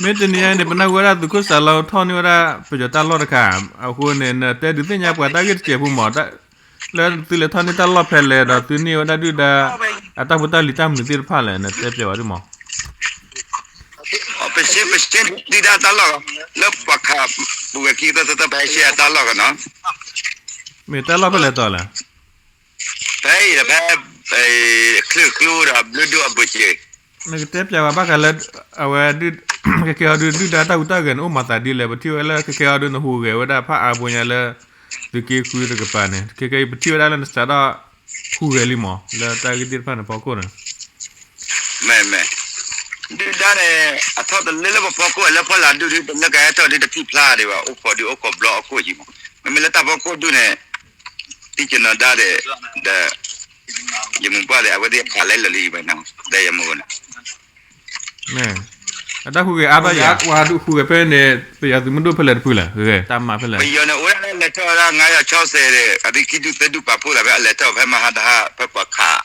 မ့ၢ်တနံၤညါန့ၣ် ပနၢ်ဟူဝဲဒၣ်သုးခိၣ်စးလီထီၣ်န့ၢ်ဝဲဒၣ်ပယီၤတၢ်လီၢ်တခါ, အဃိန့ၣ် နတဲဒုးသ့ၣ်ညါပှၤတၢ်ဂ့ၢ်တစဲးဖိမး, လၢသုလဲၤထီၣ်န့ၢ်တၢ်လီၢ်ဖဲလဲၣ်ဒီးသုန့ၢ်ဝဲဒၣ်ဒုၣ်ဒါ အတၢ်ဖိတၢ်လံၤတၢ်မနုၤသ့ၣ်တဖၣ်လဲၣ် နတဲပျဲဝဲဒၣ်မး. ပရှ့ ပရှ့ဒုၣ်ဒါတၢ်လီၢ်, လၢပှၤခးပူၤဝဲခံကသီသၢသီ ပဟဲရှဲအတၢ်လီၢ်ကနီၤ. မ့ၢ်တၢ်လီၢ်ဖဲလဲၣ်တီၤလဲၣ်. ဖဲအံၤဒီးဖဲ ချၢၣ်ကျိဒီးဘျုးဒိၣ်အဘၢၣ်စၢၤ. နကတဲပျဲဝဲဘၣ်ဃးလၢ အဝဲ ခဲကဲအီၤဒုး ဒုၣ်ဒါတၢ်ဟူးတၢ်ဂဲၤန့ၣ် အိၣ်မၤသးဒ်လဲၣ်. ပထံၣ်ဝဲလၢခဲကဲအီၤဒုး နဟူးဂဲၤဝဲဒၣ်ဖးအါဖိညါလၢ သုးက့ဃုတကပၤန့ၣ် ခဲကဲအံၤ ပထံၣ်ဝဲဒၣ်လၢနစးထီၣ်ဟူးဂဲၤလံမး လၢတၢ်ဂ့ၢ်သ့ၣ်တဖၣ်န့ၣ်ဖီခိၣ်န့ၣ် မ့ၢ်မ့ၢ် ဒုၣ်ဒါန့ၣ် အထီၣ်တလၢလၢပဖီခိၣ် လၢဖီလာ်ဒုးဒုး တလၢကဟဲထီၣ်ဒုး တထံၣ်ဖျါဒံးဘၣ်, အိၣ်ခိးဒုးအိၣ်ခိးဘျီအခိၣ်ယံၤမး. မ့မ့ၢ်လၢတၢ်ဖီခိၣ်ဒုးန့ၣ် တံၢ်ကနီၤဒါဒီး ဒီး ယမုၢ်ပှၢ်ဒီး အဝဲသ့ၣ်ခးလဲလၢာ်လံယဘၣ်နီၤ ဒီးယမုၢ်န့ၣ် မ့ၢ် အတၢ်ဟူးဂဲၤအါဘၣ်ယၤ ပှၤဟူးဂဲၤဖဲန့ၣ် ပယီၤသုးမုၢ်ဒိၣ်ဖဲလဲၣ်တဖုလဲၣ် ဂဲၤတၢ်မၤဖဲလဲၣ်. ပယီၤန့ၣ် အိၣ်ဝဲဒၣ်လၢလဲၤထီၣ်ဝဲဒၣ် ငါးရာခြောက်ဆယ်ဒီး အသုခံဒုၣ်သၢဒုၣ်ပာ်ဖှိၣ်သးဖဲ အလဲၤထီၣ်ဖဲမဟါတဟါ ဖဲပှၤခး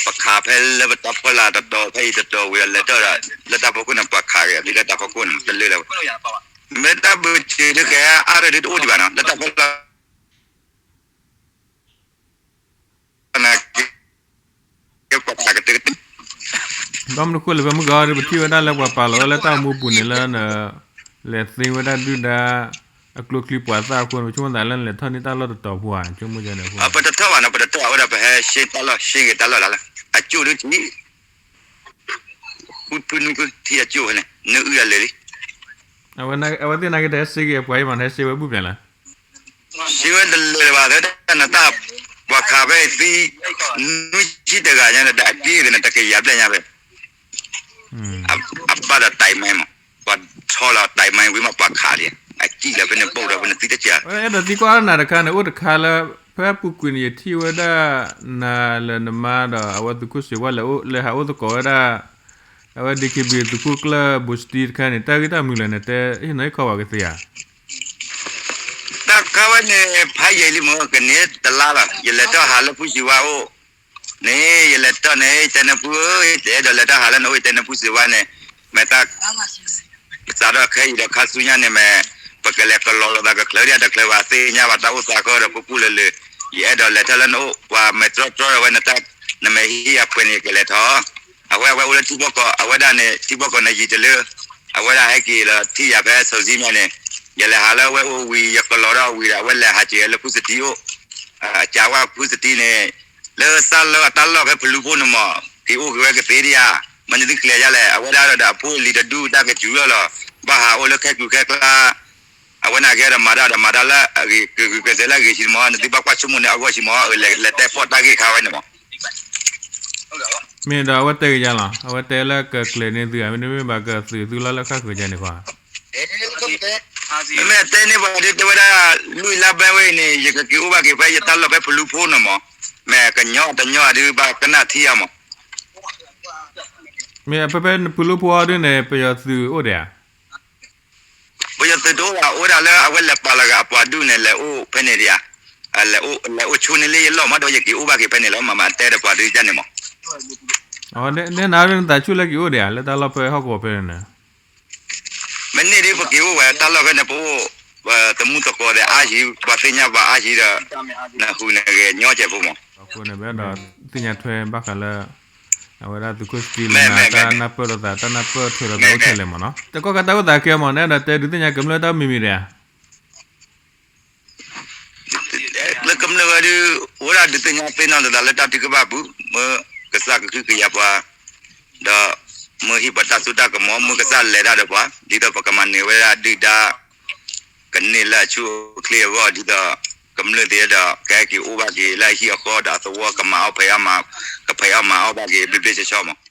ပှၤခးဖဲလၢပတၢ်ဖီလာ်တတီၤ ဖဲအံၤတတီၤဝံၤဒီး လဲၤထီၣ်ဒီး လၢတၢ်ဖီခိၣ်န့ၣ် ပှၤခးဂ့ၤ အသုလၢတၢ်ဖီခိၣ်န့ၣ် တလၢလၢၤဘၣ်. မ့ၢ်တၢ်ဘၢၣ်စၢၤဒုးကဟဲအါထီၣ်ဒုးတအိၣ်ဒံးဘၣ်နီၤ လၢတၢ်ဖီလာ် ဘၣ်မနုၤဃိလဲၣ် ဖဲမုၢ်ဂီၤဒီး ပထံၣ်ဝဲဒၣ်လၢပှၤပာ်လီၤဝဲလၢတၢ်အိၣ်မူပူၤန့ၣ်လၢ လဲၤသ့ဝဲဒၣ်ဒုၣ်ဒါ အကျိချံပှၤသၣ်အဃိန့ၣ် ပဆိကမိၣ်သးလၢနလဲၤထီၣ်န့ၢ်တၢ်လီၢ်တတီၤဖိဧါ ဆိကမိၣ်ယဲန့ၣ်အဃိ ပတထီၣ်ဘၣ်နီၤ ပတထီၣ် အဝဲဒၣ်ပဟဲရှဲတၢ်လီၢ် ရှဲက့ၤတၢ်လီၢ်လၢ်လၢ် အကၠိၣ်ဒုးထံ ဃုဖုနွံဖုထံအကၠိၣ်ဖဲန့ၣ် နအုၣ်အလၢာ်လံ အဝဲသ့ၣ်နာ်က့တဟဲရှဲက့ၤအပှၤအံၤမး နဟဲရှဲဝဲဘူၣ်ဖျဲးလၢ ရှဲဝဲတလၢာ်လၢၤဘၣ် သတးနတၢ် ပှၤခးဖဲအံၤသံ နွံဆံတဂၤညါန့ၣ် ဒီးအက့ၢ်သ့ၣ်န့ၣ် တကယၤဘျဲၣ်ညါဖဲ အဘၣ်ဒီး တိုက်မိုင်း မး ပှၤထီလီၤ တိုက်မိုင်း ဝံၤမးပှၤခးလံ အကံၣ်လၢဖဲန့ၣ် ဘိၣ်ဒီးဖဲန့ၣ်သံတကယၤ အဲၣ်ဒိးသံကွၢ်နၤတခါန့ၣ် အိၣ်တခါလၢ ဖဲပူၤကွံာ်န့ၣ် ယထံၣ်ဝဲဒၣ် နၤလၢနမါဒီး အဝဲသုးခိၣ်စ့ဝါလဲၤအိၣ် လဲၤဟးအိၣ်သကိးဝဲဒၣ် အဝဲ DKBA သုးခိၣ်ကျၢၢ်ဘိစတံတခါန့ၣ် တၢ်ဂ့ၢ်တၢ်မနုၤလဲၣ် နတဲဟ့ၣ်နီၤဟ့ၣ်ခီပှၤကသ့ဧါ တၢ်ခါဝဲန့ၣ် ဖးယံာ်လံမ့ၢ် ကန့ၢ်တလါလီၤ ယလဲၤထီၣ်ဟးလၢဖုစံးဝါအိၣ်န့ၣ် ယလဲၤထီၣ်န့ၣ် ယတဲနၢ်ဖုဧၢ ယတအဲၣ်ဒိးလဲၤထီၣ်ဟးလၢနအိၣ် ယတဲနၢ်ဖုစံးဝါန့ၣ် မ့ၢ်တၢ် စးထီၣ်ခဲအံၤဒီးခါဆူညါန့ၣ်မ့ၢ် ပကလဲၤကလီၤလိာ်သးကချၢဒၣ်တချၢဘၣ် သ့ၣ်ညါဘၣ်တၢ်အိၣ်သးဃီဒီး ပူၤပူၤလၢၤလၢၤ ယအဲၣ်ဒိးလဲၤထီၣ်လၢနအိၣ် ပှၤမဲာ်တြီတြီဒီးဝဲနတၢ် နမ့ၢ်ဟံးအပှဲၤန့ၣ် ယကလဲၤထီၣ် အဝဲ အဝဲအိၣ်လၢထံဘီကီၢ် အဝဲဒၣ်န့ၣ် ထံဘီကီၢ်န့ၣ်ယံာ်တလၢ အဝဲဒၣ်ဟဲက့ၤလီၤထံၣ်ယၤဖဲစီၤစံမၠဲန့ၣ် ယလဲၤဟးလၢအဝဲအိၣ်ဝံၤ ယကလီၤဒီးဝံၤဒီး အဝဲလဲၤဟးက့ၤလၢဖုစတံအိၣ် အကးဝဲဖုစတံန့ၣ် လၢသးလၢအတၢ်လီၢ်ဖဲဖလူဖိန့ၣ်မး က့ၤအိၣ်က့ၤဝဲကသ့ဒံးဧါ မ့ၢ်နသုကျဲၤယါလဲၣ် အဝဲဒၣ်ဒီးအဖိအလံၤတဒူၣ်တၢ်ကစူၤလီၤလီၤ ဘၣ်ဟးအိၣ်လၢခဲကျူခဲကျါ အဝဲန့ၣ်ကဲဒီးမၤတၢ်ဒီးမၤတၢ်လၢအဂ့ၤ ကဂုာ်ကျဲးစၢးလၢအဂ့ၤဆံးမး နသုဘၣ်ကွၢ်ဆိကမိၣ်န့ၣ် အဂီၢ်ဆံးမး လဲၤတဲဖီၣ်တၢ်ဂ့ၢ်ခါဝဲန့ၣ်မး မ့ၢ်ဒီးအဝဲတဲကယၤလီၤ အဝဲတဲလၢကကျဲၤန့ၢ်သုဧါ မ့တမ့ၢ်ဘၣ်ကသုးသုလီၢ်လၢဃၣ်ဃုာ်ယါန့ၣ်ကွၢ် မ့မ့ၢ်တဲန့ၢ်ပှၤဒ်တဲဝဲဒၣ် လွံၢ်လါဘဲဝဲအံၤန့ၣ် ယကက့ၤအိၣ်ဘၣ်က့ၤဖဲယတၢ်လီၢ်ဖဲဖလူဖိန့ၣ်မး မ့ၢ်ကညီတညီအဒုးဘၣ်ကနၣ်ထံအါမး မ့ၢ်ဖဲဖဲဖလူဖိအီၤဒုးန့ၣ် ပယီၤသုးအိၣ်ဒံးဧါ ပယီၤသုးတအိၣ်ဘၣ် အိၣ်ဝဲဒၣ်လၢအဝဲလဲၤပာ်လီၤဂာ်အပှၤဒုးန့ၣ် လဲၤအိၣ်ဖဲန့ၣ်ဒံးဧါ လဲၤအိၣ်ဆိန့ၢ်လၢယလီၢ်မး ဒီးယက့ၤအိၣ်ဘၣ်က့ၤဖဲန့ၣ်လီၤ မ့မ့ၢ်အတဲဒီးပှၤဒုးယါန့ၣ်မး နနၤဒုးနသးဆူၣ်လၢက့ၤအိၣ်ဒံးဧါ လၢတၢ်လီၢ်ဖဲဟီၣ်ကဝီၤဖဲန့ၣ် မ့ၢ်န့ၢ်ဒ်ပက့ၤအိၣ်ဝဲတၢ်လီၢ်ဖဲန့ၣ် ပအိၣ် သမူသကိးဒီးအါယံၤ ပှၤသ့ၣ်ညါပှၤအါယံၤဒီး နဟူးနဂဲၤညီကဲးဖိမး အဃိန့ၣ် ပအဲၣ်ဒိးသ့ၣ်ညါထွဲဘၣ်ဃးလၢ အဝဲဒၣ်သုးခိၣ်စတံလၢနၤ တၢ်နၢ်ပၢၢ်လိာ်သး တၢ်နၢ်ပၢၢ်ထွဲလိာ်သးအိၣ်ထဲလဲၣ်မးနီၤ တကီၢ်ခါတၢ်အိၣ်သးကဲမး နအဲၣ်ဒိးတဲဒုးသ့ၣ်ညါကမျၢၢ်တၢ်မံၤမံၤဒံးဧါ လၢကမျၢၢ်ဝဲဒုး အိၣ်ဒၣ်ဒုးသ့ၣ်ညါသ့ၣ်နီၣ်လိာ်သးလၢတၢ်ထုကဖၣ်ပူၤ မ့ၢ်ကစၢ်ကဟုကယာ်ပှၤ ဒီး မ့ၢ်ဟ့ၣ်ပှၤတၢ်စိတၢ်ကမီၤ မ့ၢ်ကစၢ်လဲၤတၢ်ဒီးပှၤ ဒ်သိးပကမၤနၢၤဝဲဒၣ်ဒုၣ်ဒါ ကန့ၢ်လၢအဆူၣ်အချ့အဂီၢ် ဒ်သိး ကမျၢၢ်သ့ၣ်ဒီး ကဟဲက့ၤအိၣ်ဘၣ်က့ၤလၢအဟံၣ်အဃီဒီးအသဝီ ကမၤအီၣ်ဖံးအီၣ်မၤ ကဖံးအီၣ်မၤအီၣ်ဘၣ်က့ၤ ဘျ့ဘျ့ဆှီဆှီမး